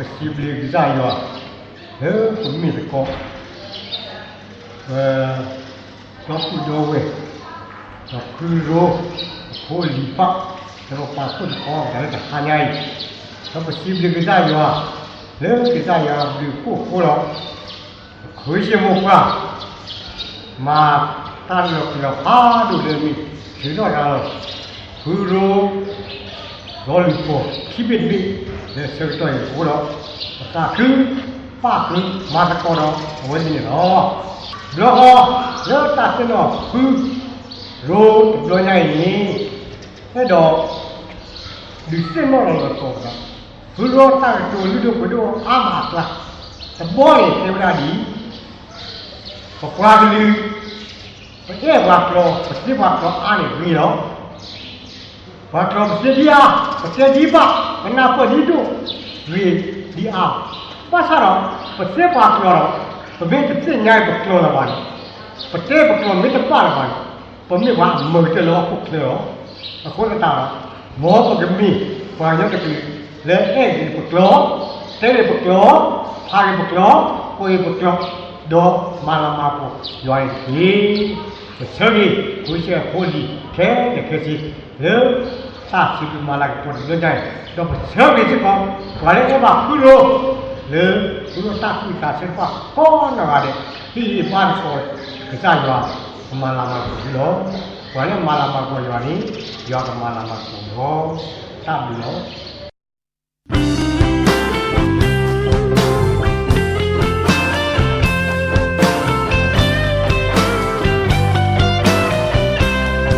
ပစံးဘျုးကစၢ်ယွၤ လၢပမ့ၢ်သကိး ပ ဒီပုၢ်ဒီဝဲၢ် ဒီးဖုရိ အဖိအလံၤတဖၣ် လၢပပာ်ဖှိၣ်သကိးတၢ်လၢတဟါညါအံၤ, ဒီးပစံးဘျုးကစၢ်ယွၤ လၢကစၢ်ယွၤအဘျုးအဖှိၣ်အဃိဒီး ပခဝ့ၡ့ၣ်မိၢ်ပှၢ် မၤတၢ်လီၤပျံၤလီၤဖးဒိၣ်လၢအမ့ၢ် ထုးထီၣ်တၢ်လီၤ ဖုရိ ဒီးလုၢ်ဖိ ခံဘ့ၣ်တဘ့ၣ် လၢဆၢကတီၢ်အံၤအဃိဒီး ပသးခု ပာ်ဃုာ် မၤသကိးဒီးအဝဲသ့ၣ်န့ၣ်လီၤ. ဘျီဃီ လၢတၢ်သ့ၣ်နီၣ်ဖုရိတဘျီညါအံၤန့ၣ် အဲၣ်ဒိး ဒုးသ့ၣ်နီၣ်လီၤသကိးဒီး ဖုရိတၢ်ကတိၤလုၢ်ဒိၣ်ပှ့ၤဒိၣ်အါမးအကျါ တဘီန့ၣ်တဲဝဲဒၣ်ဒ်အံၤ, ပပှၤကလုာ် ပအဲၣ်ပှၤကျီ ပသ့ပှၤကျီအါန့ၣ်ဂ့ၤလီၤ. ပှၤကျီပသ့ဒ်အါ ပတဲဒ်ဘၣ် ပနၢ်ပၢၢ်ဒ်ဒိၣ် ဂ့ၤဒ်အါ, ဘၣ်ဆၣ်ဒီး ပသ့ပှၤကျီဒီး ပမ့ၢ်တသ့ၣ်ညါပကျီလၢၤဘၣ်န့ၣ်, ပတဲပကျီမ့ၢ်တဘၣ်လၢၤဘၣ်န့ၣ်, ပမ့ၢ်ပှၤအမုာ်ကတၢၢ်လၢဟီၣ်ခိၣ်ချၢလီၤ. အဃိသတးဒီး မ်ပကမ့ၢ်ပှၤကညီ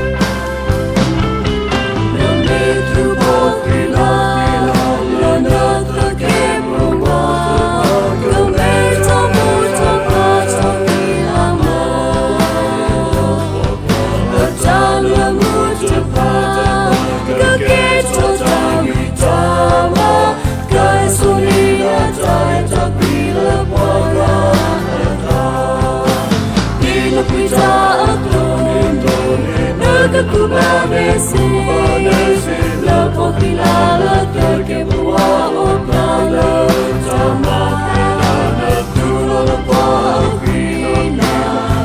တကလုာ် လၢအဲၣ်ဂ့ၤပကျီ, တဲဂ့ၤပကျီ, ဖးဂ့ၤပကျီ, ပှ့ၤဂ့ၤပကျီ, ဒီးမၤလၤမၤကပီၤယွၤန့ၣ်တက့ၢ်. ပဆၢဂ့ၤ ခဝ့ၡ့ၣ်ဖိလံၤ ခဲလၢာ်ခဲဆ့ လၢတၢ်စံးဘျုးမၤလၤကပီၤ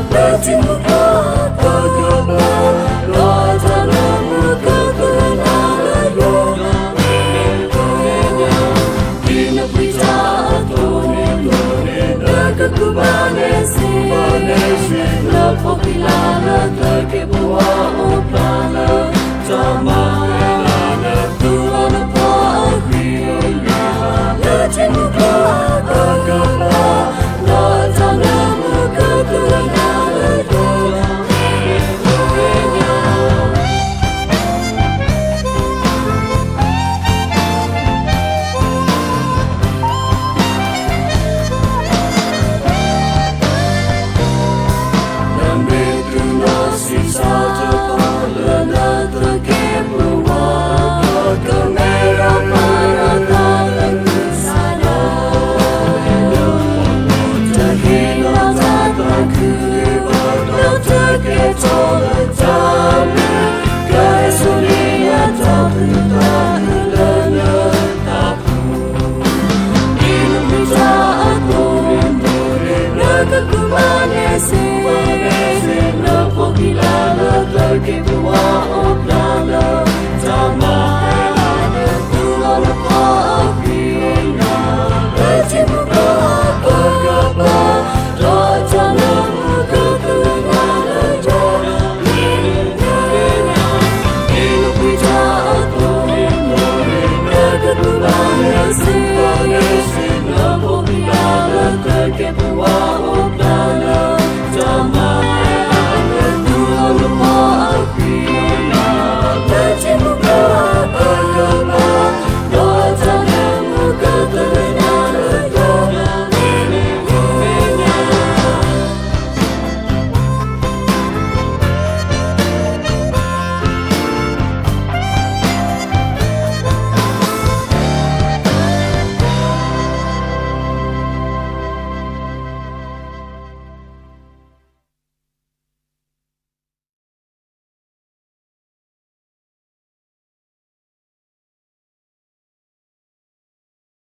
တဘျီညါအံၤ, ဒီးပဆၢဂ့ၤစ့ၢ်ကီး ပှၤလၢအဲၣ်ဘၣ်ဖုရိ လၢဖုရိတၢ်သူၣ်ဝံၣ်သးဆၢတဖၣ်ကိးနီၢ်ဂၤဒဲး ဟ့ၣ်ဂံၢ်ဟ့ၣ်ဘါသကိး ကစၢ်ယွၤ ကမၤလၤမၤကပီၤသုလီၤ. ပှၤလၢမၤလၤမၤကပီၤယွၤန့ၣ် ယွၤကမၤလၤမၤကပီၤလီၤ. တၢ်ဘျုးလီၤ.